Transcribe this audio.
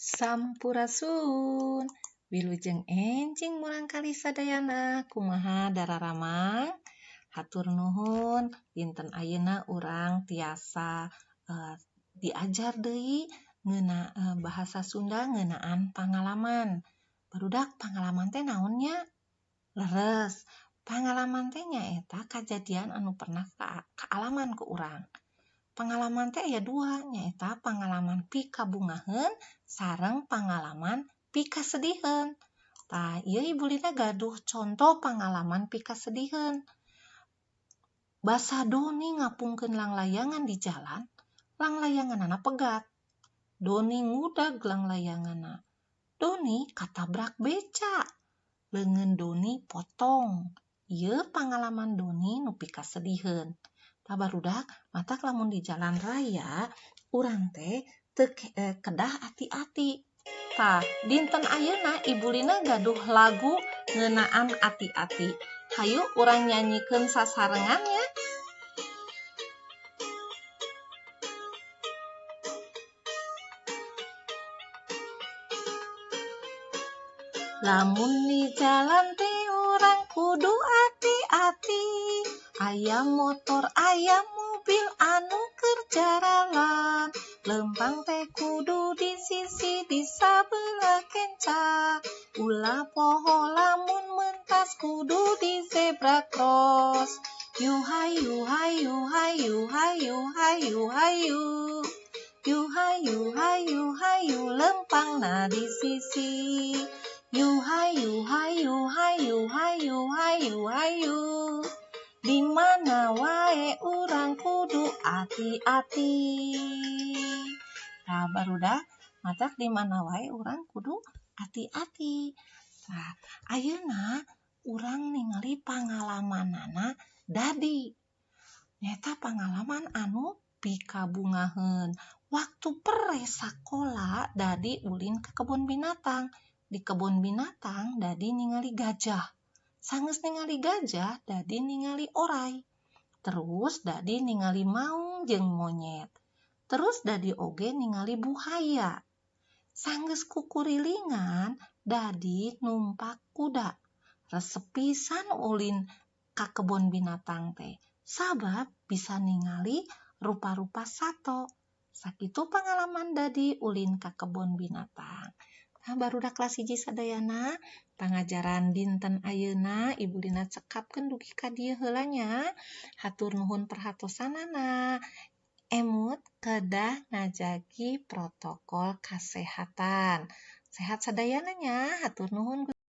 Sampurasun. Wilujeng enjing murangkalih sadayana, kumaha dararamang? Hatur nuhun dinten ayeuna urang tiasa diajar deui ngeuna bahasa Sunda ngeunaan pangalaman. Barudak, pangalaman teh naon nya? Leres, pangalaman teh nyaeta kajadian anu pernah kaalaman ku urang. Pangalaman teh aya dua, nyaeta pangalaman pikabungaheun sareng pangalaman pikasediheun. Tah, ieu Ibu Lina gaduh contoh pangalaman pikasediheun. Basa Doni ngapungkeun langlayangan di jalan, langlayanganana pegat. Doni ngudag langlayanganna. Doni katabrak beca. Leungeun Doni potong. Ieu pangalaman Doni nu pikasediheun. Tah barudak, matak lamun di jalan raya urang teh teu kedah ati-ati. Tah, dinten ayeuna Ibu Lina gaduh lagu ngeunaan ati-ati. Hayu urang nyanyikeun sasarengan ya. Lamun di jalan teh urang kudu ati-ati. Aya motor, aya mobil anu keur jaralan. Lempang teh kudu di sisi di sabelah kenca. Ulah poho lamun mentas kudu di zebra cross. Yu hayu hayu hayu hayu hayu hayu. Yu hayu hayu hayu lempangna di sisi. Yu hayu hayu hayu hayu hayu hayu. Di mana wae urang kudu ati-ati. Tah barudak, matak di mana wae urang kudu ati-ati. Tah, ayeuna urang ningali pangalamanana Dadi. Nyaeta pangalaman anu pikabungaheun. Waktu pere sakola, Dadi ulin ka kebun binatang. Di kebun binatang Dadi ningali gajah. Sanggeus ningali gajah, Dadi ningali oray. Terus Dadi ningali maung jeung monyet. Terus Dadi oge ningali buhaya. Sanggeus kukurilingan, Dadi numpak kuda. Resep pisan ulin ka kebun binatang teh, sabab bisa ningali rupa-rupa sato. Sakitu pangalaman Dadi ulin ka kebun binatang. Nah, barudak kelas 1 sadayana, pangajaran dinten ayeuna Ibu Lina cekapkeun dugi ka dieu heula nya. Hatur nuhun perhatosanana. Emut kedah ngajagi protokol kasehatan. Sehat sadayana nya. Hatur nuhun.